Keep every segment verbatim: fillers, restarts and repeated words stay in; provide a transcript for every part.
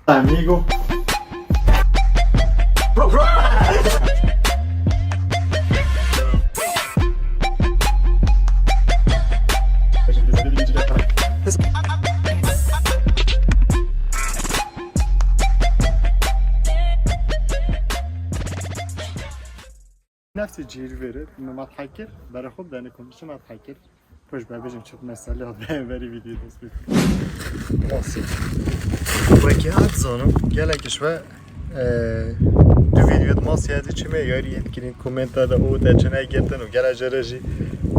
Amigo. Nefsê cihîr vêre, me medhe kir, berê xwe bi denê komşî medhe kir. Xweş be, bêjim çi mesele ya, be-, berî vîdyoyê dest pê. Masî. Wekî ez zanim, gelek ji we, e, du vîdyoyê di masî ez ê çime yarî yê dikirîn, komenta de û te çi negirtin û gelek jere jî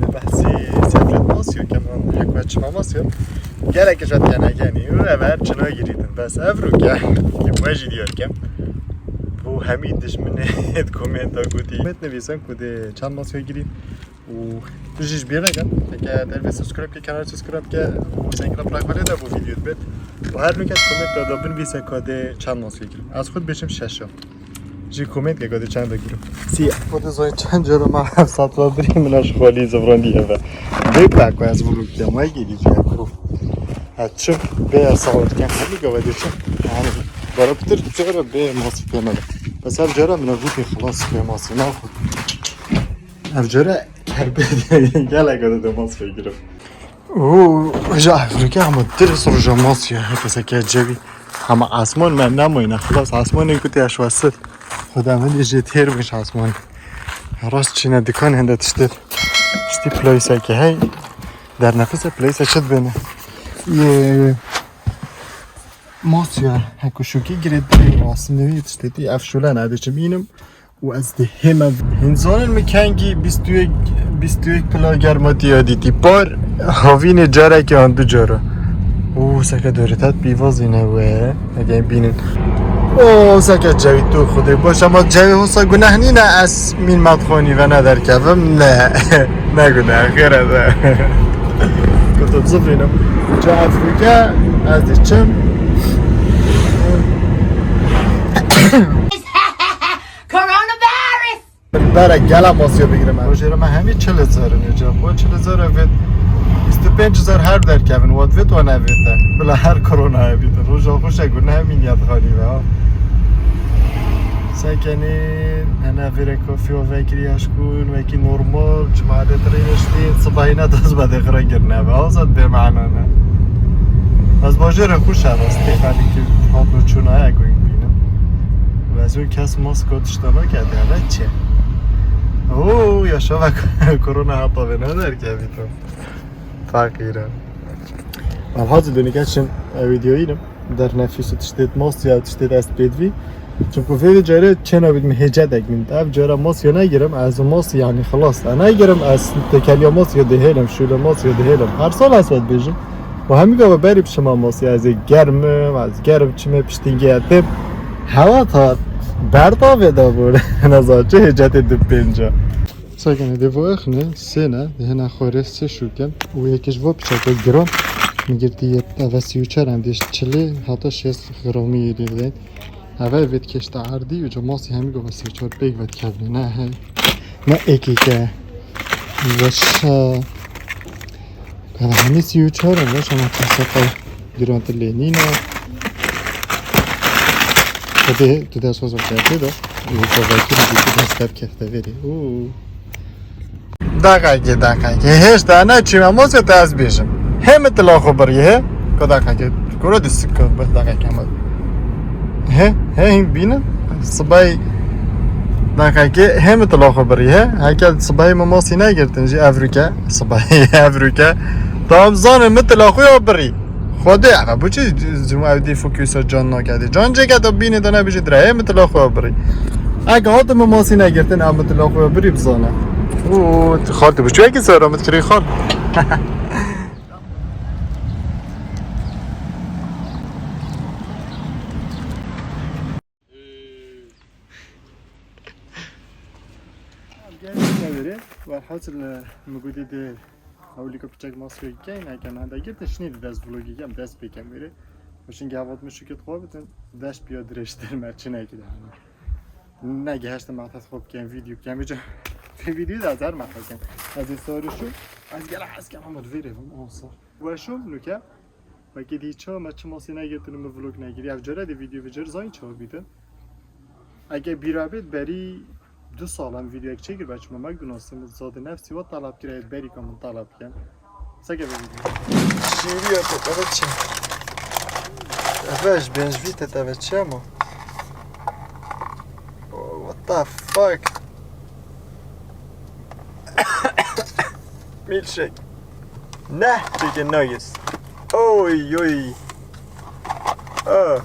di behsî sefrê di masî yo, keman hek we çima masî yo. Gelek ji we dikenegînî, û ev her çi nagirîtin. Bes ev rûke, ki we jî diyar kem. Bo hemî dijminê di komenta gotî. Met nivîsin ku dê çend masî yo girîn. Û tu jî ji bîr neke, heke te vê subscribe ke, kanalê subscribe ke û zengina bi rexberê de bo vîdyo dibêt. Û her nûke komenta de binivîse ka dê çend masî yo girim. Ez xwe dibêjim şeş a. Jî koment ke ka dê çend a girim. Sî. Xwe dê zanî çend cara me heft sed ve birî min ji xalî zivrandiye ve. Bê ku ez ku ez vlog dikem, we gêdî jî ku ez çim bê ez sawet kem. Hemî gava dê çim. Yani, bara pitir cara bê masî pê me be. Bes ev cara min gotî xilas bê masî naxwe. Ev cara Kerbet gelek de demas vekirim. Oo, ja Afrika ama dirist roja masya, hepseke cevi. Ama asman me nemoyne, xlas asmanê ku te şwasir. Xuda min jê têr biş asman. Rast çine dikan hende tiştir. Tiştî playsa ke hey. Der nefese playsa çit bene. Ye. Masya, heko şoki girê dirê aslında tiştê ev şule ne de çimînim. û ez dê hême. Hîn zanin min kengî bîst û yek, bîst û yek pila germa tiya dîtî. Par havînê carekê an du cara. Û seke dorê te pîvazîne we. Ege bînin. O seke cewî tu xudê. Baş ama cewî hosa guneh nîne ez mîn me dixwanî ve ne derkevim. Ne. Ne guneh. Xêre de. Kutu zifrînim. Ca Afrika ez dê çim. Coronavirus! Bere gela masya bigirime. Rojê me hemî çil hezar in ca. Bu çil hezar evet. Bîst û pênc hezar her derkevin. Wat vêt wan evête. Bila her korona evîte. Roja xweş e, guneh mîn yad xalî ve ha. Sekenî, hene vêre kafî û vekirî aşkûn, wekî normal, cemaat rêneştî, sibahîne dest be dexira girne ve. Azad bê manane. Ez bajêre xweş e rastî, xalî ki hat û çûna ye ku bînim. Û ez û kes mask û tiştana kete, eve çi? Oo, yaşa bak, korona hata ve ne derkevî to. Fakire. Alhazı dönüke çin, e, videoyî inim. Der nefis û tiştêt mas ya tiştêt ez pêdivî. Çimku vê carê çêna bît min hêcetek min. Ev cara mas ya negirim, ez mas yani xelas. E negirim ez tekeliya mas ya dihêlim, şûle mas ya dihêlim. Her sal ez ve dibêjim. Û hemî gava berî bi şima masî ez ê germ im, ez germ çimê piştî getim. Hewa ta berda vê de bû. Neza çi hêcetê du pênca. Sakene dê vo exne, sê ne, dê hena xwarê sê şûke. Û yekê ji vo piçeke giran. Min girtî yê eve sî û çar em dê çilê hata şêst gramî yê dê. Eve vê dikeşte erdî û ca masî hemî gava sê çar pêk vedikevne. Ne he. Ne êkî ke. Weşa. Kana hemî sî û çar e, weşa ma kesete girantir lê nîne. Hadi tu dest xwe zor kerdê de. Û kovakî tu dest derkefte verê. Û. Daqekê, daqekê. Hêşta ne çîme mosya te ez bêjim. Hê min tila xwe birî, hê? Ko daqekê. Kuro di sik bi daqekê me. Hê, hê hîn bînin. Sibay daqekê hê min tila xwe birî, hê? Heke sibay me mosî negirtin jî evrûke. Sibay evrûke. Tam zanin min tila xwe ya birî. Xwedê, eve bu çi zûm ev dî fokusa can nakedi. Can ceket o bînê de nebijî dire. Hê min tila xwe birî. Eke hate min masî negirtin, ev min tila xwe birî bizane. Û xal tu bi çi wekî sera min kirî xal. Gelin ne veri? Velhasil, e, min gotî de Ewilî ku piçek maskeyê keyin, heke me hende girtin, şinî di dest vlogî kem, dest pê kem wêrê. Û şingê hevat min şikit xwe bitin, deş piya dirêjtir me çinekî de hene. Negihiştim me tet xwe bikem, vîdyo bikem, vîdyo, vê vîdyo de ez her me xwe kem. Ez ê sarî şûm, ez gela hez kem, ama di vêrê bim, onsa. Weşûm, nûke. Wekî dî çawa me çi masî negirtin û min vlog negirî. Ev care de vîdeo vecêr zayîn çawa bîtin. Ege bîra bêt berî du sal em vîdeoyek çêkir be çima McDonald's min zade nefsî we talab kir, berî ka min talab ken. Seke be vîdeo. Şîriye te teve çi? Eve ji bênjvî te teve çi ama? Oh, what the fuck? Milkshake. Ne, chicken nuggets. Oy, oy. Ah.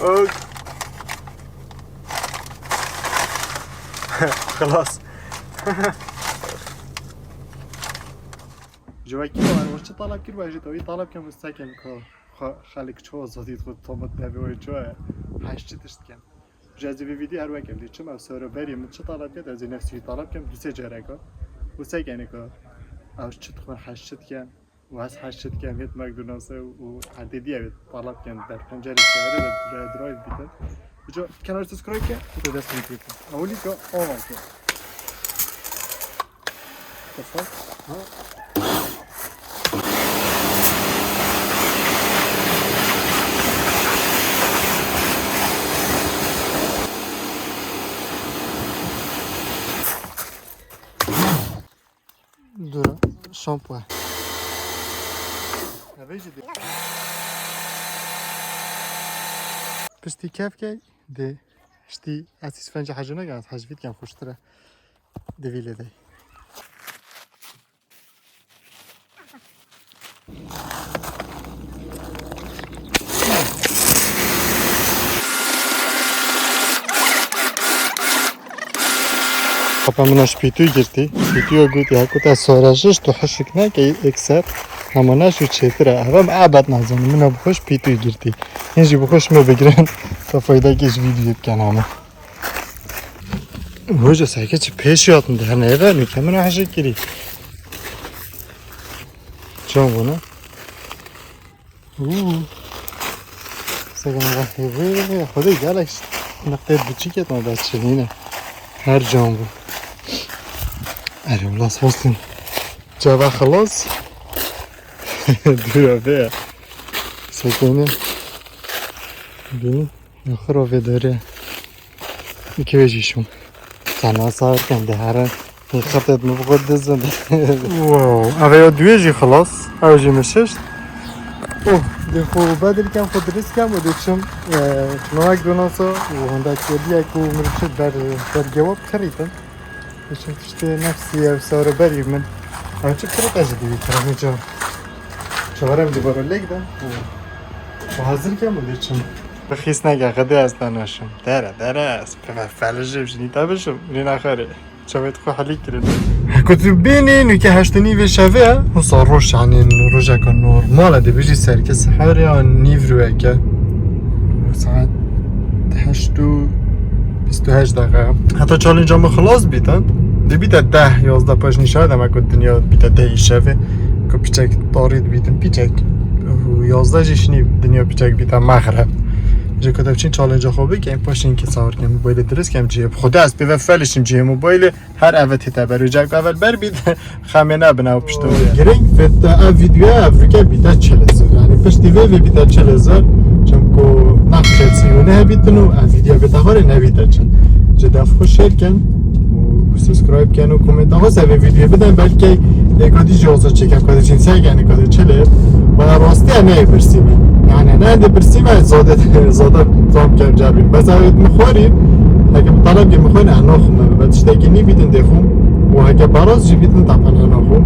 Ok. Xelas. Ji wekî wan çi talab kir, wan jî tawî talab kem û sekem ka xwe xelk ço zodî xwe tomat devê wê ço ye. Heşt çi tişt ken. Ji ez vî vîdî her weke dî çim ev sore berî min çi talab ket, ez ê nefsî wî talab kem du sê careka. Û se kenê ku ew çi dixwin heşt çi diken û ez heşt çi dikem hêt McDonald's û her tê diye wê talab ken ber pencerê şehre de dura dura bîtin. Uca kanal subscribe ke û te dest min kêtin. Ewilî ke ava ke. Dur, şampuan. Piştî kevkey dê. Piştî ez îsfenca hecû nekem, ez hecvî dikem xweştir e. Di vî lê de. Xapa min a ji pîtû girtî. Pîtûya gotî, heko te sore şiş, tu hişik neke, yekser hema neş û çêtir e. Ev em ebed nazanin. Min a bi xwe ji pîtû girtî. Hîn jî bi xwe ji min bigirin. Te faydakê ji vîdyoyê bikin hema. Hoca seke çi pêş yatin de hene eve nike min aşık kiri. Çon bunu? Uuu. Seke min vahê vê xwedê gelek niqtê biçîk et ma da çinîne. Her can bu. Erê ulas hostin. Ceva xelas. Dura vê. Sekene. Bini. Axir o vê dore. Iki vê jî şûn. Sana sar ken de herin. Xetet mi bu kadar dizin. Wow. Eve ya duye jî xelas. Ev jî mi şişt. Oh, de xo bedir kem, xo dirist kem û de çim, e, çinovek donasa û hunda kediye ku mirçi ber, ber gewab kirîtin. De çim tiştê nefsî ev sare berî min. Ev çi kirît ez jî divî kirim ca. Çavarem di baro lêk de. Û hazir kem û de çim. Bixîs neke, xedê ez te naşim. Dere, dere, ez peve felijim, jinî te bişim, rîna xerê. Çavê xwe helî kirin. Ku tu bînî, nûke heşt û nîvê şevê ye. Wisa roj, yanî rojeka normal e, dibêjî serke sihar ya nîv rûyeke. Saet heşt û bîst û heşt deqe. Heta challenge-a min xilas bîtin. Dibîte deh, yazdeh paş nîşa deme ku dinya bîte dehî şevê. Ku piçek tarî dibîtin, piçek. Û yazdeh jî şinî dinya piçek bîte mexreb. Ji ku te biçîn challenge-a xwe bikin, paşên ki sawir kem, mobaylê dirist kem cihê. Bi xwe de ez pê ve felişim cihê mobaylê. Her eve tête ber û cek evel ber bît, xemê nebin ew pişto ye. Girêng vê te ev vîdyoya ev rûke bîte çil hezar. Yanî piştî vê vê bîte çil hezar. Çimku nexşe sî û neh bîtin û ev vîdyoya bê te xwarê nebîte çil. Ji def xwe share ken û subscribe ken û komenta xwe ser vê vîdyoyê bidin. Belkî êka dî jî oza çêke, ka dê çîn ser, yanî ka dê çil e. Bana rastiya neyê pirsî me. Yanî ne dê pirsî me, zade, zade tam kem carbîn. Bes ev min xwarî, heke min taleb ke min xwarî, ez naxwim me. Be tiştekî nî bîtin dê xwim. Û heke baraz jî bîtin, tapan ez naxwim.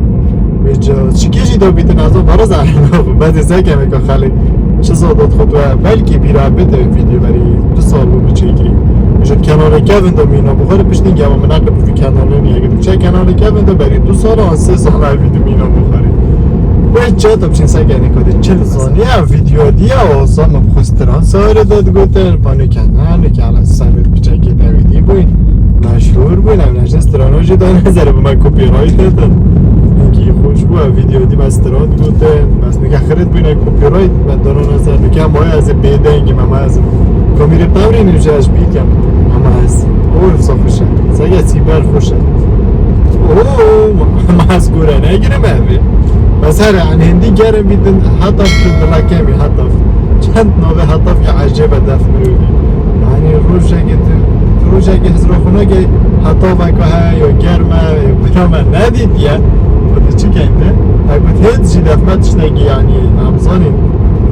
Wê ca çikê jî de bîtin, ez baraz ez naxwim. Bes dê se keme ke xelê. Çi zade xwe tu, belkî bîra bide vîdyo berî du sal bû çêkirî. Ji kenarê kevin de mîna bixwarî, piştî gava min aqil bi vî kenarê niye. Çe kenarê kevin de berî du sal an sê sal ev vîdyo mîna bixwarî. Wê çe de biçin se kenê kadê çil zaniye ev vîdyo diye, o zaman xwe stran sare de digotin, pano ken, ha, ne ki ala sare piçekê de vîdyo bûyn. Meşhur bûyn, ev ne jin strano jî da ne zere bi me copyright didin. Ki xweş bû, ev vîdyo dî me stran digotin. Bes nike xirit bûne copyright, me dano ne zer nike ma ez ê bêdengî me, ma ez ê kamîrê tewrînim ji ez bîkem. Ama ez, o wisa xweş e. Sege sîber xweş e. Oo, ma, ma ez gore negirim evê. Mesela yani hindi germ bîtin heta tu dilekemî heta. Çend navê heta ya ecêbe def mirovî. Yani rojekê tu, tu rojekê hizra xwe nake heta veka he ya germe ya birame nedîtiye. Xwedî çi keyn te? Hek hêt jî def me tiştekî yani em zanîn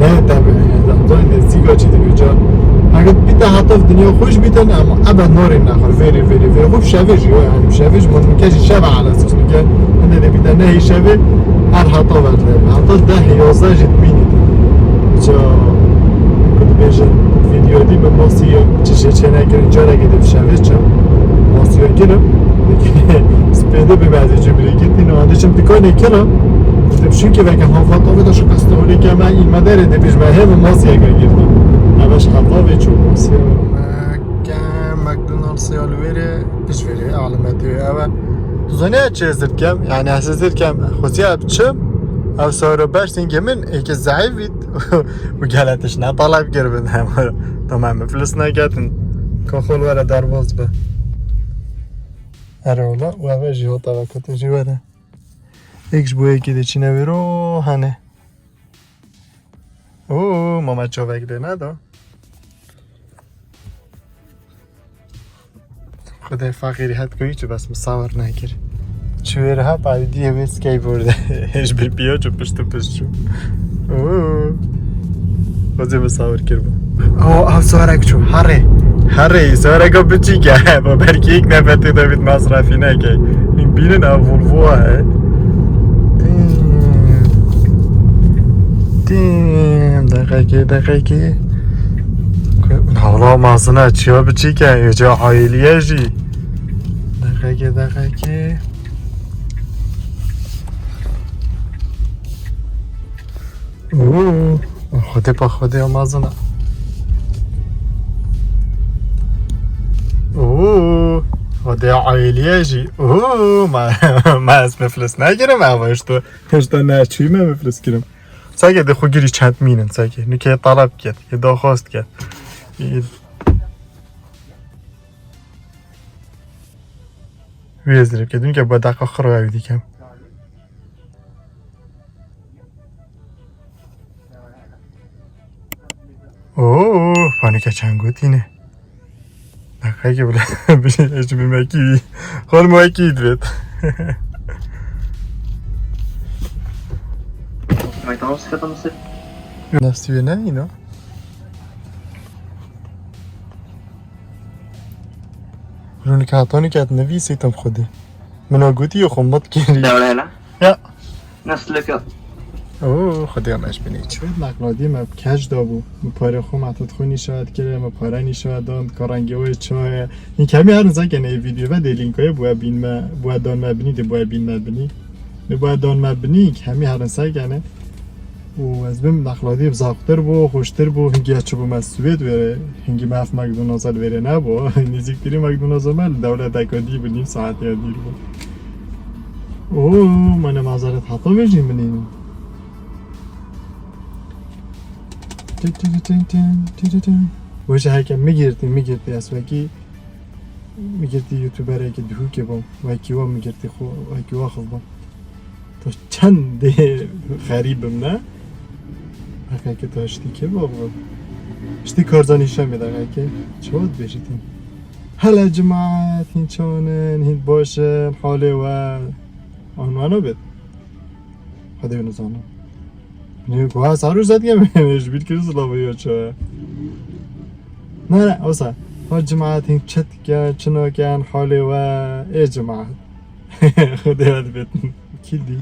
ne tabi yani em zanîn de zîga çi dibe ca. Hek bîte heta dinya xweş bîtin ama ebe norîn nexwe vêrî vêrî vêrî xwe şevê jî yani şevê jî mutmike jî şeve ala Çunke hinde de bîte nehî şevê her heta ver de. Heta deh yazdeh jî dimînî de. Ca ku dibêjin vîdeo dî bi masî çi jê çênekirin carekê de bi şevê çi. Masî ya kirim. Spêde bi mezê cumrî girtî no hande çim dikanê kirim. Dibşûkê veke hafat avê de şu kastahulê keme îme derê de bijme hê bi masî yeke girtî. Ev eş heta vê çû masî. Ke McDonald's ya li wêrê. Pişt vêrê alametê wê ew e. Tu zanî ez çi hêz dikem? Yani ez hêz dikem xwezî ez biçim. Ew sahro beş singê min êkê zehîf bît. Û gele tişt ne taleb kiribin. Tamam, miflis neketin. Ka xol were derbas be. Ere ola, û eve jî hota ve kotê jî were. Êk ji bo yekê de çîne wêro hene. Oo, mama çavek de neda. Xwedê feqîrî het ku hiç bes misawir nekir. Çi wê re hat, ew diyê wê skateboard e. Ji bir piya çû pişt û pişt çû. Oo. Xwedê misawir kir bû. Oo, ev sarek çû. Herê. Herê, sareka biçîk e. Bo belkî yek nefetê de bit masrafî neke. Bînin ev Volvo e. Tim. Tim. Deqekê, deqekê. Hewla mazina çiya biçîk e, êca aîliye jî. Deqekê, deqekê. Oo, Xwedê pa Xwedê mazina. Oo, Xwedê aîliye jî. Oo, ma, ma ez miflis nekirim, ama işte, işte ne çî me miflis kirim. Sake de xwe girî çend mînin sake. Nûke taleb ket, yê daxwast ket. Yê wê ez dirê biket. Nûke bi deqa xwe ew dikem. Oo, panike çend gotîne. Deqekê bile, bile, ez bi mekî bî. Xol mekî dibêt. Nefsî wê ne îno? Rûnikatanî ket nivîsî tim xwedî. Min o gotî xwe mit kirî. Dewle hele? Ya. Nesleke. Oo, Xwedê me ji binê çi. Naqladî me keş da bû. Min pare xwe me tet xwe nîşa dikire, min pare nîşa dan, ka rengê wê çaye. Hîn kemî herin zeke ne vîdeo ve dê lînkoye bu bîn me, bu dan me binî de bu bîn me binî. Ne bu dan me binî, kemî herin sekene. Û ez bim naqladî zaftir bû, xweştir bû, hingî ya çi bû me Swêd wêre, hingî me ev McDonald's li vêrê nebû. Nêzîktirî McDonald's me li dewleteke dî bû, nîv saetê ya dîr bû. Oo, me ne mazeret heta vê jî min înin. Tin, tin, tin, tin, tin, tin, tin. Wê jî heke min girtî, min girtî, ez wekî, min girtî youtuberekî dihûkê bûm. Wekî wa min girtî xwe, wekî wa xwe bûm. Tu çendê xerîb im ne? Heqekî tu hiştî kê bû bû? Hiştî karzanî şemê de heqekî. Çawa dibêjî tî? Hele cimaet, hîn çawan in, hîn baş in, halê we. Anwana bêt. Xwedê wê nizanim. Ne, ku ha saru zat ya, ji bîr kir zilava ya çawa. Ne, ne, osa. Ha cimaet hîn çi dikin, çi nakin, halê we, ê cimaet. Xwedê we dibêtin. Kî dî?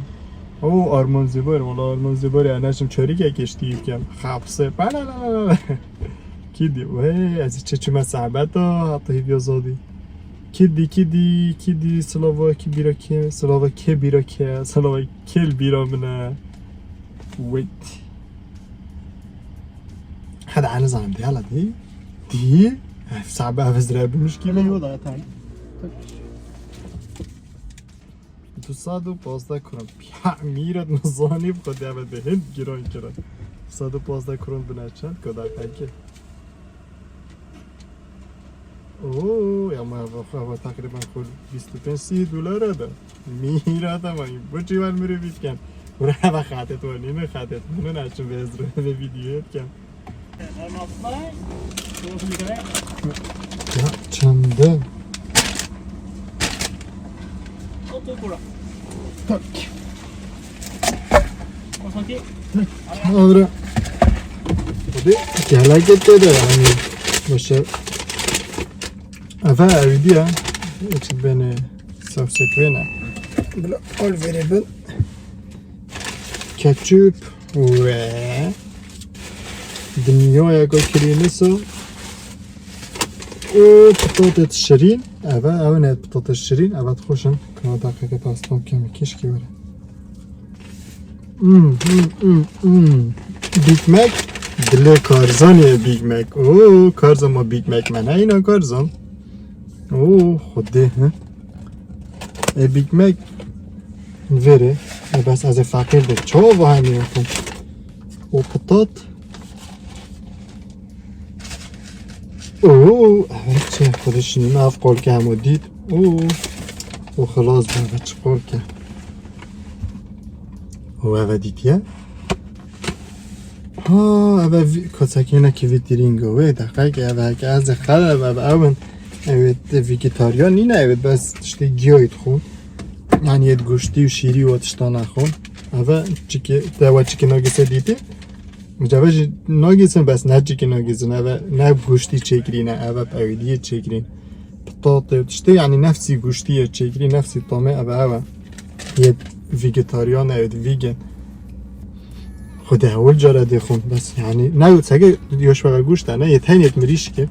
O Arman Zêbar, wala Arman Zêbar ya, neçim çorîkekê ji tî bikim. Xapse, pa la la la la. Kî dî? Wê, ez ê çi çime sebeta, heta hîviya zadî. Kî dî, kî dî, kî dî, silava kî bîra kê, silava kê bîra kê, silava kê li bîra min e. Wait. Hadi, ani zanim dî, hala dî. Dî. Sabe ev zire bimuşkî. Hele yo da, tamam. Du sed û pazdeh kron. Ya, Mîrat, min zanî bi xwe dê eve de hin giran kirin. Du sed û pazdeh kron bine çend? Koda peki. Oo, ya ma eve, eve teqrîben xwe bîst û pênc sî dolara de. Mîrat ama, bu çî wer mirî bîtken. Buraya bak, xatet var, ne mi xatet? Bunu ne açın bezdir ve videoya etken. Ya çende? Otur bura. Tak. Otur ki. Avra. Hadi gel, hareket de yani. Başa. Eve evdi ya. Açık beni. Sewsekvêne. Bila al verê bin. Ketçup ve dinyayeka kirînisa û pitatêt şirîn. Eve, ew ne pitatêt şirîn, eve dixweş in. Kana deqeke pastan kemî kişkî were. Hmm, hmm, hmm, hmm. Big Mac, dilê Karzanê Big Mac. Oo, Karzan ma Big Mac me neyna Karzan. Oo, xwedê, he. E, Big Mac verê. E, bes ez ê feqîr de çawa hemî xwim. O pitat. Oo, evet, çi? Xwedê şinî me ev qolke hemû dît. Oo. O xilas be, ve çi qolke. O eve dîtiye. Ha, eve vî-, koçekênekî vî tirîngo wê deqek, eve heke ez ê xeleb, eve ew in, eve vejetaryen nîne, eve bes tiştê giyayî dixwin. Yani yê guştî û şîrî û tişta nexwin. Eve çikê, te we çikê nagise dîtî? Ceve jî nagîsin, bes ne çikê nagîsin, eve ne guştî çêkirîne, eve ewîdiyê çêkirîn. Pitatê û tiştê, yani nefsî guştî yê çêkirî, nefsî tamê eve eve. Yê vejetaryen, eve vegan. Xwedê hewil cara dê xwin, bes yani ne sege yoş ve guşt ne, yê tenê yê mirîşkê.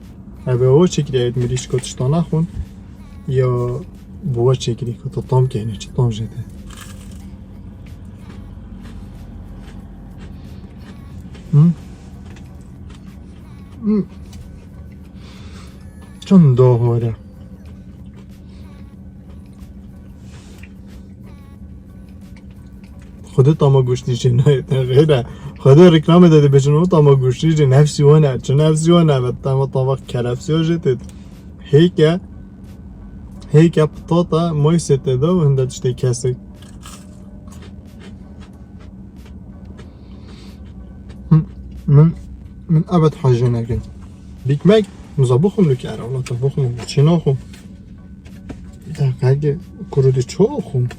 Eve o çêkirî, eve mirîşko tişta naxwin. Ya bi we çêkirî, ku tu tam keyne, çi tam jê de. Hı? Hı. Çend dahore. Xwedê tama goştî jê nayê, te xêr e. Xwedê reklamê de dibêjin, o tama goştî jê nefsî wan e, çi nefsî wan e, ve tama tama kerefsiya jê tê. Hêke, hêke pitata, moysê tê de û hinde tiştê kesik. Hı, min, min ebed hejê nekin. Big Mac, min za bixwim li kere, wala te bixwim, çi naxwim. Deqeke kurudî ço xwim.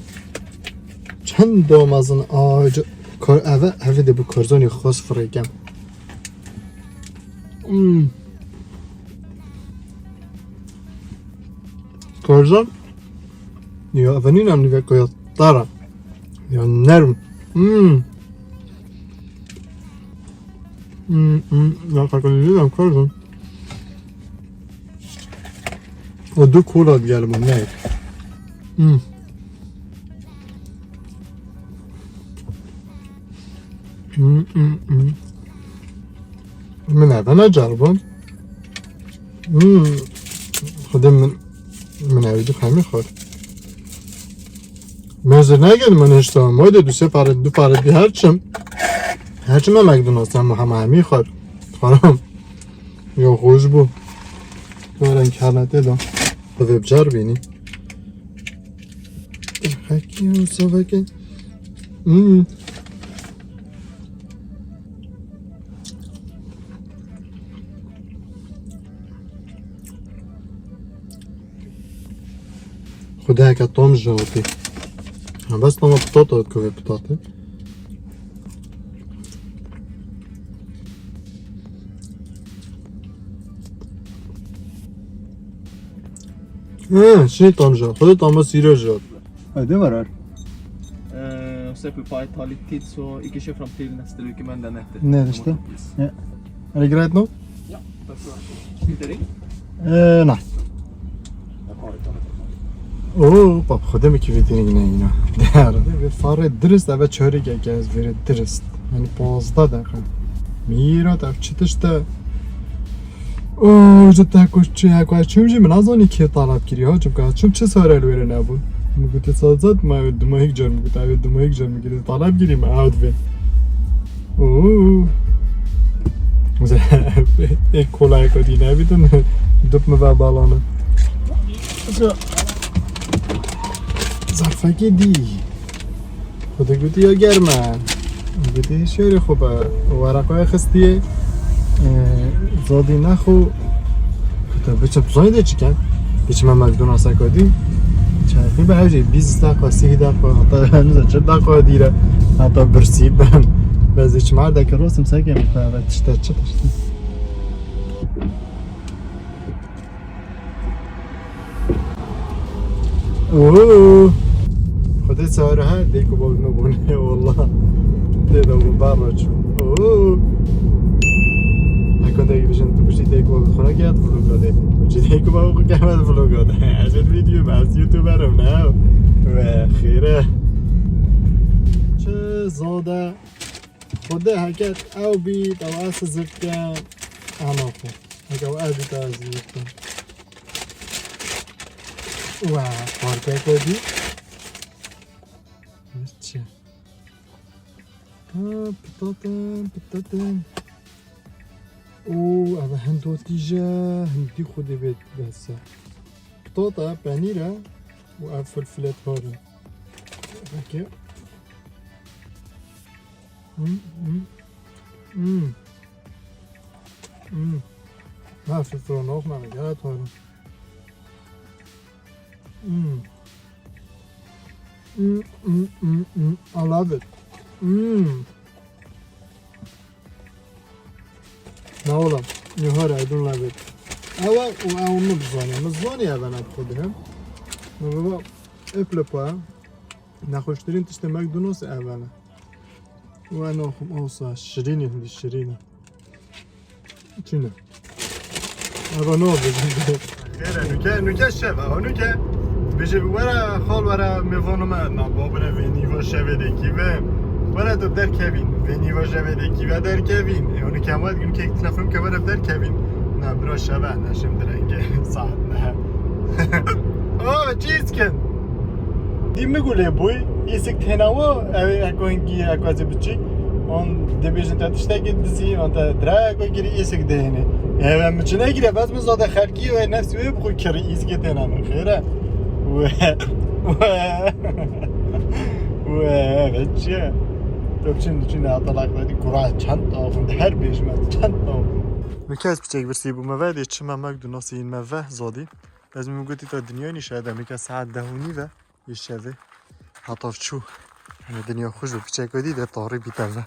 Çend domazin ağacı kar-, eve, eve de bu karzonî xos firêkem. Hmm. Karzon ya eve nîna nîveko ya tara. Ya nerm. Hmm. Hmm, hmm. Ya kakalili ya karzon. O du kola diyelim o ne? Hmm. Hmm, hmm, hmm. Min eve neceriband. Hmm. Xwedê min, min ewî du hemî xwar. Mezir negel min hişta. Moy de du sê pare, du pare dî her çim. Her çim me McDonald's hem, hem hemî xwar. Xwaram. Ya xweş bû. Were internetê de. Xwedê bicar bînî. Hekî û sevekê. Hmm. Xwedê heke tom ji hatî. Ha, bes tama pitata dikovê pitatê. He, şey tam ji. Xwedê tama sîra ji. Hadi varar. Eh, se pu pai tali tit so iki şey from til nestel hükümen de nehte. Ne işte? Ne. Are you right now? Ya, that's right. Bittering? Eh, nein. Oo, bak, xwedê min kî vê tênî ne yîna. Değer. Ve fare dirist, eve çörek eke ez vêrê dirist. Yani pazdeh dakika. Mîrat, ev çi tişt e? Oo, ji te ku çi, ku ez çûm jî min nazanî kê talab kiriye, ha, çimka ez çûm çi sare li wêrê nebûn. Min gotiye, "Sazat, ma ew dumahîk car," min gotiye, "Ew dumahîk car," min gotiye, "Talab kirî me, ew divê." Oo. Ê kolayeka dî nebîtin, dup min ve balane. Zarfekê dî. Xwedê gotî ya germ e. Gotî şêrê xwe be. Wereqaya xistiyê. Ee, zadî nexwe. Kuta biçim, zanî dê çi kem. Biçime McDonald'seka dî. Çerxî be hewcê bîst deqa, sî deqa, heta henize çi deqa dîre. Heta birsî ben. Bezê çima deke rosim sekem. Be tişte çi tişte. Oo. Xwedê sare he, dêko bavê me bûne, wallah. Tê de bû, bar re çû. Oo. Heko de bêjin, tu piştî dêko bavê xwe neke, tu vloga de. Tu piştî dêko bavê xwe keme, tu vloga de. Ez ê video me, ez YouTuber im, ne? Ve xêre. Çi zade. Xwedê heket ew bî, ew ez zirke. Ana xwe. Heke ew ez bî, te ez zirke. Wa, parkeke dî. Çi? Ha, pitatin, pitatin. Oo, ev hindotî je, hindî xwedê bê dese. Pitata, penîr e û ev filfile tar e. Peki. Hmm, hmm. Hmm. Hmm. Ha, filfile nox me gere tar e. Mm. Mm, mm, mm, mm. I love it. Mm. Na oğlum, you heard, I don't love it. Ewa, o, ewa, min bizaniye. Min zaniye evena xwedine. Min baba, eplepa. Nexweştirîn tiştê McDonald's evena. Wa naxum awsa, şirînî hindî şirînî. Çi ne? Eva ne oldu? Xêre, nuke, nuke şev, eva nuke. Bêje were, xal were, mêvanê me, na babire vê nîva şevê de kî ve. Were tu derkevîn, vê nîva şevê de kî ve derkevîn. E, onu kemal gün kek telefon ke were derkevîn. Na bira şeve, ne şimdi rengi, saat ne. Oh, cheesecake. Dî min gulê bûy, îsik têna we, ew ê eko hingî eko ez ê biçîk. An dibêjin te tiştekê dizî, an te dirayeko girî îsik dihênê. Ev em çi negire, bes min zade xelkî wê nefsî wê bixwe kirî îskê têna min xêre. We, we, we, evet çi ye? Tu çin, çin atalak dedi, kura çend axin, her bêjme çend axin. Min kes piçek birsî bû me ve, dê çi me mek du nasî me ve zadî. Ez min gotî ta dinyayê nîşe de, mike saet deh û nîv e, yê şevê. Heta çû. Yanî dinya xweş bi piçeka dî de tarî bîte ve.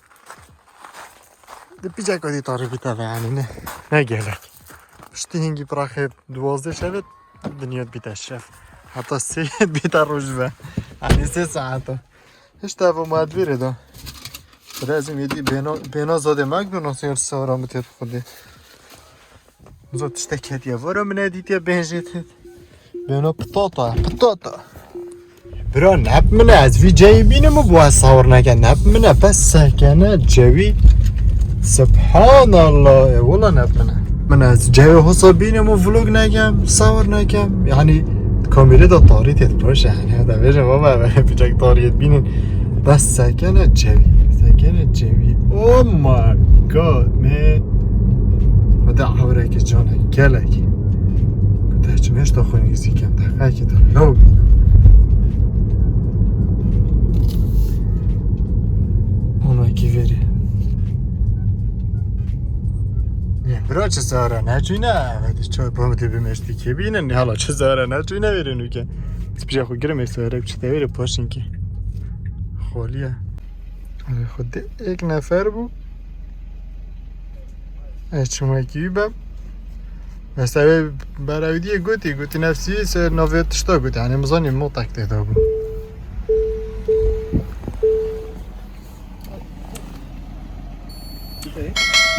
Di piçeka dî tarî bîte ve, yanî ne, ne gelek. Piştî hingî piraxê duwazdeh şevê dinya bîte şev. Heta sê bîte roj ve. Yanî sê saet e. Hiç teva me divêrê de. Lazim yedî bêna, bêna zadê McDonald's yer sara min têt xwedê. Zot tiştek hetiye vara min nedîtiye bêjê têt. Bêna pitata, pitata. Bira nep min e, ez vî ceyî bînim û bu ez sawir neke. Nep min e, bes sekene cewî. Subhanallah, e, wala nep min e. Min ez cewê hosa bînim û vlog nekem, sawir nekem. Yanî kamerê de tarî têt baş e. Yanî hede bêje baba, ev piçek tariyet bînin. Bes sekene cewî, sekene cewî. Oh my God, man. Hede hewreke cane, gelek. Ku te çi meşta xwe nîzî kem, te xekê te law bînim. Ona kî verî. Bira çi sara neçûne, hadi ço pamutê bi meştî kê bînin, hala çi sara neçûne verî nûke. Spîja xwe girê me sara, çi te verî paşinkî. Xoliye. Xwedê ek nefer bû. Ez çimekî wî bem. Mesela wê berewdiyê gotî, gotî nefsî ser navê tişta gotî. Yanî min zanî motek tê de bû.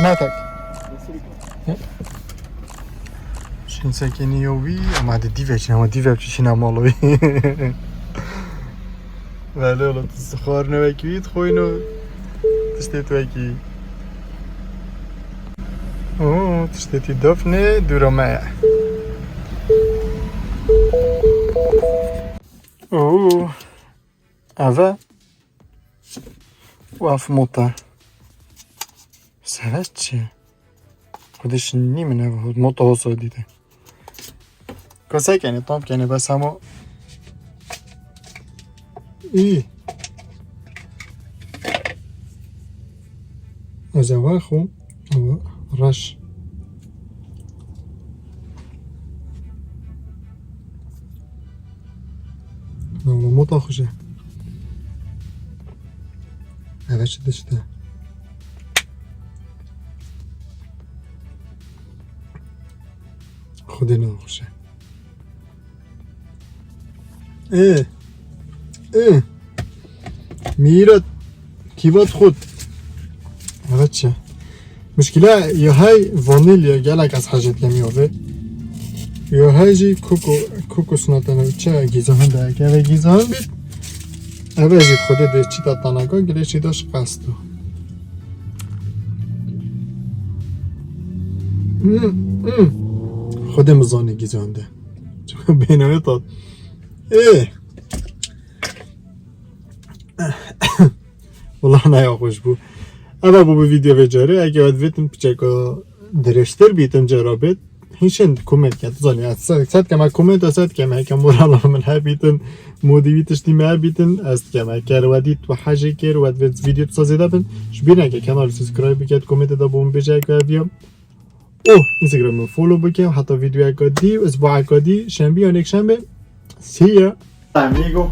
Ne tak. Şin sekinî yo wî, ama de dîve çin, ama dîve çi şina malo wî. Vele ola tu xwarine wekî wî, tu xwîno tiştê tu wekî. Oo, tiştê tu dofne dûra me ye. Oo, eve. Waf mota. Sevet çi? Xwedê şinî min ev mota hosa dîte. Kose kenê, tam kenê, bes hema. Î. Ez ê wexwim û reş. Nava mota xweş e. Eve çi tişt e? Xwedê nava xweş e. Ê. Ê. Mîrat. Kîvat xwed. Evet çi? Muşkile ya hey vanilya gelek ez hecet yemî ove. Ya hey jî koko, koko sunatene çi gîzahan de. Eve gîzahan bit. Eve jî xwedê de çi da tanaka gile çi da şikast o. Hmm, hmm. Xwedê mi zanî gîzahan de. Bêname tat. Ê. Wala naya xweş bû. Eva bû bi video vê carê. Eke we divêtin piçeka dirêjtir bîtin cara bêt. Hîn şên koment ke. Tu zanî, ez se-, set keme koment, set keme. Eke morala min hebîtin, modî wî tiştî me hebîtin, ez dikeme. Eke we dît we hejê kir, we divêt video tu sazê de bin. Ji bîr neke kanal subscribe biket, komentê de bo min bêje eke ev ya. û Instagram min follow bike. Heta videoyeka dî, isbuayeka dî, şembî yan yekşembê. See ya. Amigo.